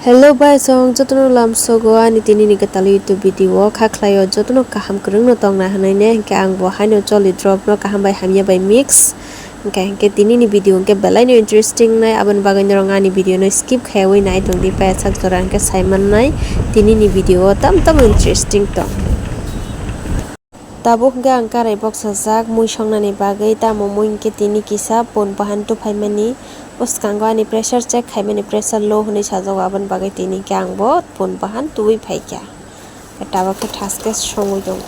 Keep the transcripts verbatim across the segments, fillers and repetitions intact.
Hello bai song jotono lamsogo ani tini ni kwtal YouTube video o kha khlaio jotono kaham kwrwngno tongna hwnwi ne hinkhe ang bo haino choli drop no kaham bai hamya bai mix hinkhe hinkhe tini ni video hinkhe belai no interesting nai aboni bagwi norok ani video no skip khaiwi nai tongdi paiya sak jora hinkhe sai mannai tini ni video o tam tam interesting tong. Tabuk hwnkhe ang karai boksajak mui songnani bagwi, tamo mui hwnkhe tini kisa pun bahan tuphaimani. O swkango ani pressure check khaimani, pressure low hwnwi sajago, aboni bagwi tini hwnkhe ang bo pun bahan tubui phaikha. Tabuk khe thaske songwi tongo.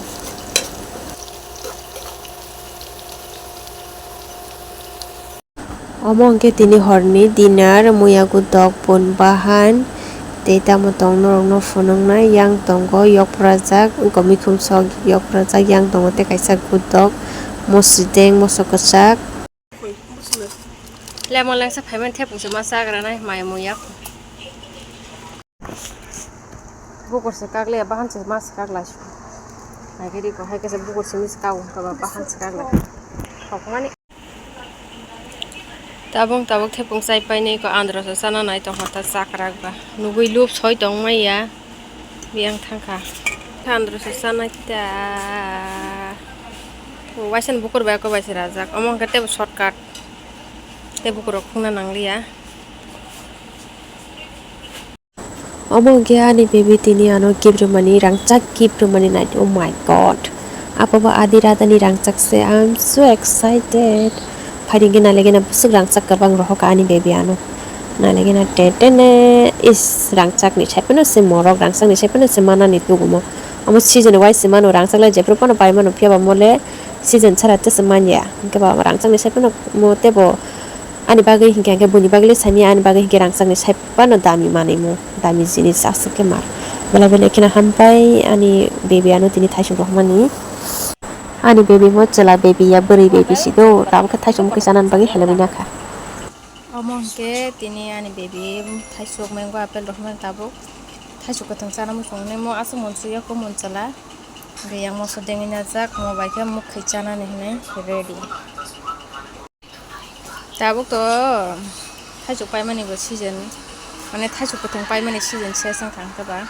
Omo hwnkhe tini horni dinner, muya gudok, pun bahan, tei tamo tong norokno phunuknai, yang tongo, yokprajak, wngkha mikhum sok yokprajak, yang tongo tei kaisa gudok, mosodeng, moso kwchak. Lemon lengsa phaimani thepung se ma chagra nai, mai muya. Bukur se kagle, bahan se mas kaglai. Nagiri ko hai kese bukur se mis kau kaba bahan se kaglai. Hokmani. Tabung tabuk thepung chai painai ko andro se chana nai tong hota chakrak ba. Nugui lup soi tong maya. Biyang thangkha. Andro se chanai ta. Waisen bukur bai ko bai se rajak. Omo hwnkhe tebo shortcut. Tei bukurok khungna nangliya. Omo hwnkhe ani baby tini ano gift rwmani, rangchak gift rwmani night. Oh my God. Abo bo adi radani rangchak se. I'm so excited. Phaidi hwnkhe nailaikhe na bwswk rangchak kwbang rohorkha ani baby ano. Nailaikhe na tetene is rangchakni saiphano se morok, rangchakni saiphano se manani tugumo. Omo season wise se mano, rangchak le jephru phano pai mano, phiya ba mo le season chara tei se manya. Hwnkhe ba rangchakni saiphano mo tebo ani bagwi hinkhe, hinkhe buini bagwi le sani, ani bagwi hinkhe rangchakni saiphano dami manwi mo, dami jinis aswk khe mar. Belai belai kheno hambai ani baby ano tini thaisok rohormani. Ani baby mo chwla baby ya bwrwi baby si do, tabuk khe thaisok mokhe chanani bagwi helaiwi nakha. Omo hwnkhe tini ani baby thaisok mango apple rohormani tabuk. Thaisok kwthwng chana muchung nai mo aswk monsu ya kho mon chwla. Hwnkhe yang moso dengwi najak, mo bai khe mukhai chanani hwnwi ready. Tabuk to thaisok paimani bo season, mane thaisok kwthwng paimani season se wng thang khe ba.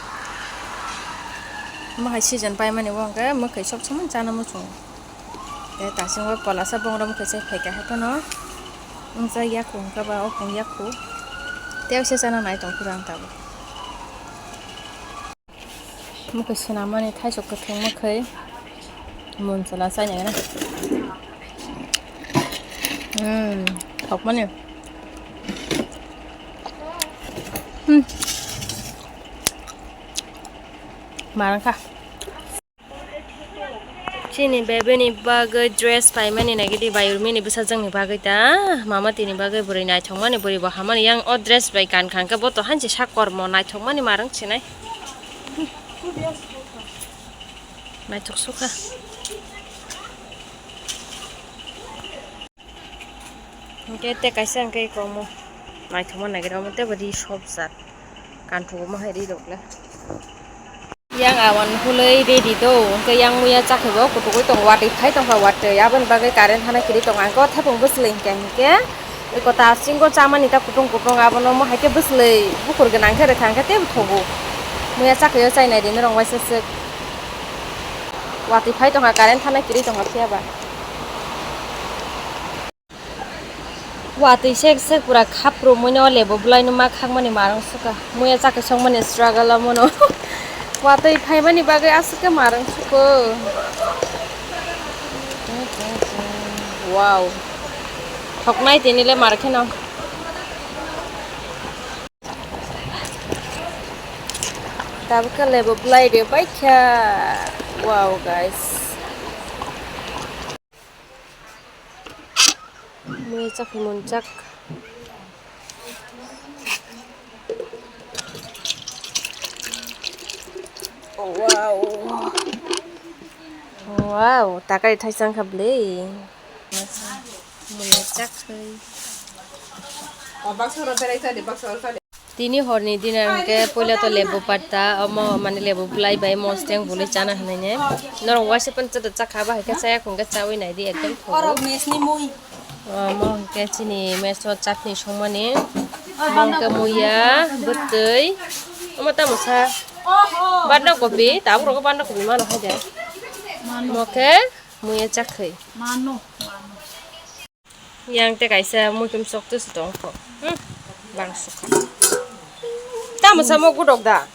Omo hai season paimani bo hwnkhe mwkhai sob somoi chana muchung. Tei tasingo polasa bongra mwkhai se phaikha haphano wngcha yakhu hwnkhe ba opung yakhu. Tei se chana nai tong phuru ang tabuk. Mwkhai swnamani thaisok kwthwng mwkhai mun chwla chainai na. Hmm, thokmani. Hmm. Marangkha. Chini bebeni bagwi dress paimani nagidi bai urmini bwsajwkni bagwi ta mama tini bagwi bwrwi naithokmani bwrwi bo hamani yang o dress bai kankha hwnkhe bo to hansi sak kormo naithokmani marwng sinai. Naithok sukha. Hwnkhe tei kaisa hwnkhe eko omo naithokma nagira omo teibo ri sopjak. Kanthogo omo hai ri rok le. Yang awan hulwi ready do, hwnkhe yang muya chakhe bo kutukwi tongo, watwi phai tongkha watwi, aboni bagwi current thana kiri tongo, ang khe o thepung bwswlwi hinkhe hinkhe eko ta singo chamani ta kutung kutung, abono omo hai khe bwswlwi bukur gwnang khe rwkha, hwnkhe teibo thogo. Muya chakhe o chainai ri norok waisa swk. Watwi phai tongkha, current thana kiri tongkha phiya ba. Watwi sek sek pura khapru muino lebo bwlaino ma khakmani marwng sukha. Muya chakhe songmani struggle omono. Watwi phaimani bagwi aswk khe marwng suko. Wow. Thoknai tini le mar kheno. Tabuk khe lebo bwlai de baikha. Wow, guys. Mui chakhi munchak. Wow. Wow, takari thaisang kha bwlwi. Mui chakhi. Tini horni dinner hwnkhe puila to lebu patta, omo mane lebu bwlai bai mosteng bului chana hwnwi ne. Norok waisa pan chata chakha, bahai khe chaya khwngkhe chawi naidi ekdom thogo. Omo hwnkhe chini mess o chutney songmani. Mongke muya, bwtwi. Omo tamo sa. Banda kopi, tabuk rogo banda kopi mano hai de. Mano. Mokhe muya chakhwi. Mano, mano. Yang te kaisa muitum sok tu si tong kho. Hmm. Bang sukha. Tamo sa mo gudok da.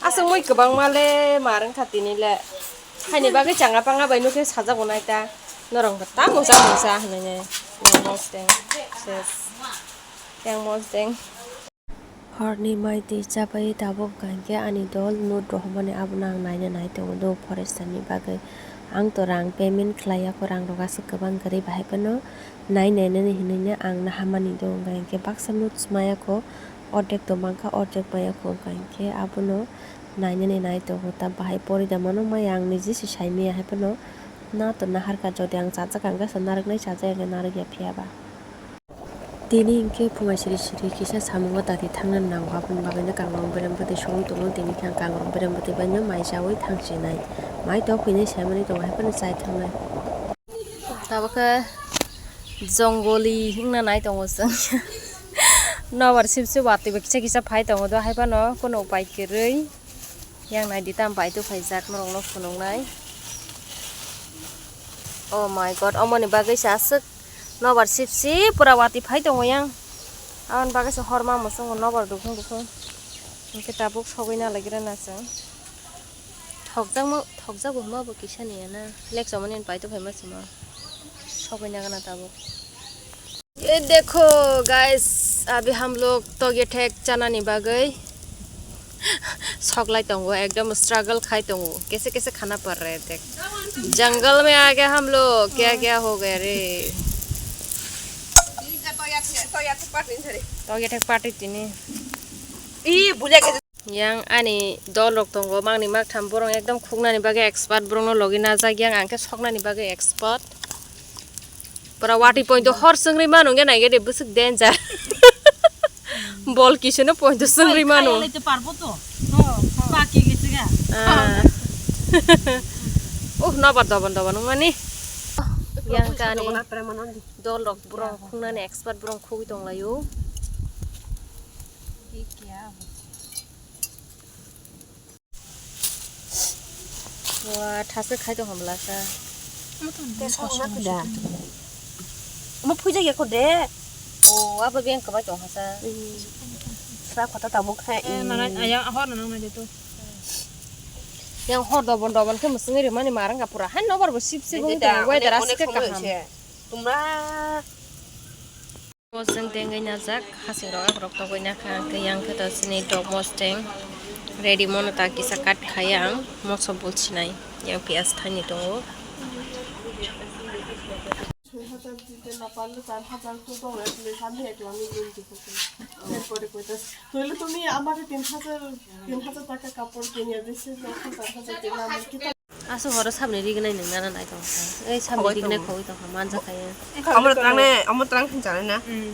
Aswk mui kwbangma le mar wngkha tini le. Haini bagwi changa panga bai nukhe sajak bo nai ta. Norok bo ta mungsa mungsa hinwi nai. Yang mosteng. Ses. Yang mosteng. Horni mai twi chabai tabuk hwnkha hinkhe ani dol note rohormani abono ang naina nai tongo do forester ni bagwi. Ang to rang payment khlai ya kho, rang rok aswk kwbang kwrwi bahai phano nai nainani hinwi no ang naharmani do wngkha hinkhe baksa notes maya kho. Ordek to mankha, ordek maya kho, wngkha hinkhe abono nainani nai tongo. Ta bahai pori da mano maya, ang niji se sai maya hai phano na to naharkha, jodi ang chajak ang khe narwknai chajak, ang khe narwk ya phiya ba. Tini hinkhe phungai siri siri kisa samungo dati thangna nango, aboni bagwi no kangrong berem bwtwi songwi tongo, tini khe ang kangrong berem bwtwi bai no mai chaui thang sinai, mai tok hwnwi sai mani tongo, hai phano chai thangnai. Tabukhe jongoli wngna nai tongo chwng. Nobar sip sip watwi bai kisa kisa phai tongo do, hai phano kheno upai kwrwi. Yang nai di tam bai tu phaijak norok no phunuknai. Oh my God, omoni bagwi se aswk nobar sip sip pura watwi phai tongo yang. Aboni bagwi se hor ma muchungo nobar dukhung dukhung. Hinkhe tabuk sogwi na laigra na chwng. Thokjakma, thokjago hwnma bo kisa ni ya na. Lekchomani bai tu phaima simo. Sogwi na gana tabuk. Ye dekho guys, abhi hum log togya thek chana ni bagwi soklai tongo, ekdom struggle khai tongo, kaise kaise khana pad rahe hain dekh. Jungle mein aa gaya hum log, kya kya ho gaya re. Togya thek party tini. Ih, bhulya gaya. Yang ani dol rok tongo, mangni maktham, borok ekdom khuknani bagwi expert, borokno logi najak yang, ang khe soknani bagwi expert. Pura watwi point o hor chwngri mano wngya naikhe de bwswk danger. Bol kisu no point o chwngri mano. Khailai te parbo to. Paki gisi ga. Ah. Uh, nobar doban doban wngmani. Yang kani dol rok borok khuknani expert borok khugwi tonglaio. Wah, thaswk khai tong hamla sa. Te sok na kida. Omo phuijak ya kho de. O, abo beng kwbai tong hasa. Sa khota tabuk kha. Eh, nana, aya, hor na nang na de to. Yang hor dobon dobon khe mwswngwi rwmani marang ka pura. Hai nobar bo sip sip wngwi tongo. Weather aswk khe kaham. Tumra. Bo chwng tengwi najak, hasing rok aborok togwi nakha, hwnkhe yang khe to chini dog mosteng ready mono ta kisa cut khai ang, moso bul sinai, yang piyaj thaini tongo. ছয় হাজার দিতে না পারলে চার হাজার তো দাও, এক মিনিট, আমি এক লাখ মিলিয়ে দিতে পারি। এরপরে কইতাছে, "তাহলে তুমি আমাকে তিন হাজার, তিন হাজার টাকা কাপড় কিনে দিয়েছে, এখন চার হাজার দিলে আমার কি?" Aswk horo sabni rignai nwng nana nai tong kha. Ei sabni rignai khogwi tong kha, manja kha ya. Omo twrang ne, omo twrang khe chana na. Hmm.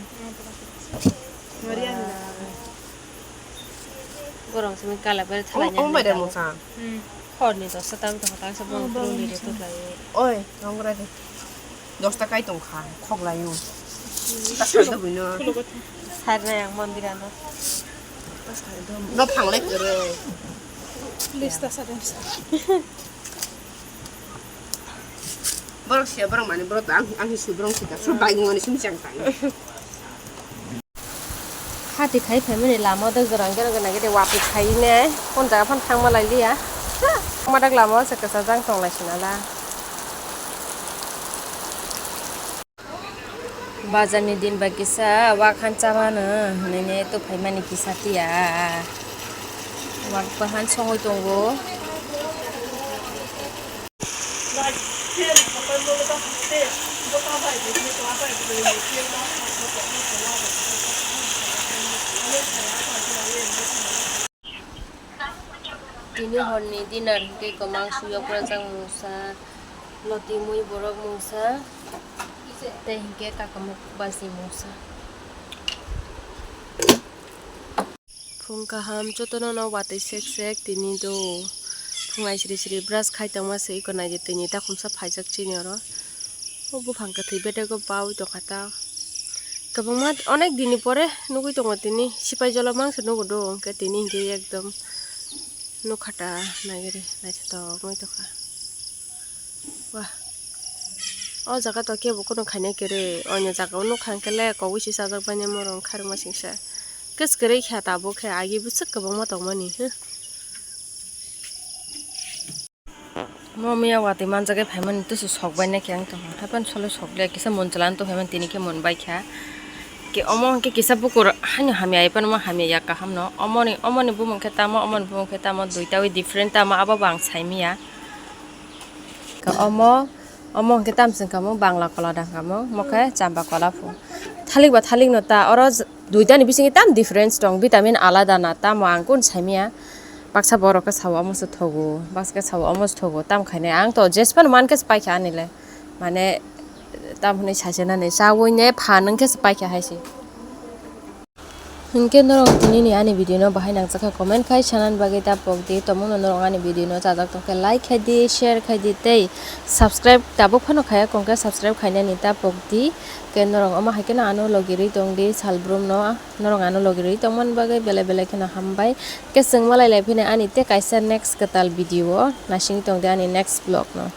Borok simi kala ber thalai. Omo bai de mungsa. Hmm. Horni dosta tang tong kha, tang sa borok ni re tu lai. Oi, nongra de. Dosta kai tong kha, khok lai o. Ta sa do buino. Sar na yang mondir ano. No phanglai kere. Please ta sa de. Borok siya borok mani borok ang ang si borok sita su bai ngoni sini chang tang. Hati khai phaimani lama dok jorang gero gana gede wati khai ne kon jaga phan thangma lai liya. Madak lama se kasa jang tong lai sinala. Bazar ni din bai kisa wak han chamano hinwi ne tubuphaimani kisa tiya. Wak bahan songwi tongo. Tini horni dinner hwnkhe kwmang suyok rwjak mungsa, loti mui borok mungsa, tei hwnkhe kakamuk basi mungsa. Phung kaham jotono no watwi sek sek tini do. Phung aisiri siri brush khai tongma se iko naidi tini takhumsa phaijak chini oro. O buphang kwthwi bedego bawi tongkha ta. Kwbangma onek dinni pore nugwi tongo tini, sipai jola mangsa nugo do, hwnkhe tini hwnkhe ekdom nukha ta nagiri naithotok wngwi tongkha. Wah, o jaga to kebo kheno khaina kwrwi, oino jaga o nukha hwnkhe le kogwi se chajak bainai morok khairokma singsa. Khe swkang khe tabuk khe agi bwswk kwbangma tongmani, huh? Mo miya watwi manjak khe phaimani tusu sok bainai khe ang tongkha. Haphano solo sok le kisa mun chwla tong phaimani tini khe mun baikha. Ke omo hwnkhe kisa bukur haino hamya, ephano mo hamya ya kaham no. Omoni, omoni bumung khe tamo, omoni bumung khe tamo, duita wi different tamo, abo bo ang sai miya. Ka omo, omo hwnkhe tam chwng kamo Bangla kola dang kamo, mo khe chamba kola phu. Thalik ba thalik no ta, oro j-, duitani bisingo tam difference tong, vitamin alada na, tamo ang kun saimya. Baksa borok khe sao omo se thogo, baksa khe sao omo se thogo, tam khainai ang to jespan man khe se paikha ani le. Mane, tam hwnwi sasenani, chaui ne phan wng khe se paikha hai se. Hinkhe norok tini ni ani video no bahai nangjakha comment khai sanani bagwi ta pok di, tomungno norok ani video no chajak tongkhe like khai di, share khai di tei subscribe tabuk phano khaya kongkhe subscribe khainani ta pok di. Khe norok omo hai kheno ano logirwi tong di salbrum no, norok ano logirwi tongmani bagwi belai belai kheno hambai. Khe chwng malai lai phino ani tei kaisa next kwtal video o naisingwi tong di ani next vlog no.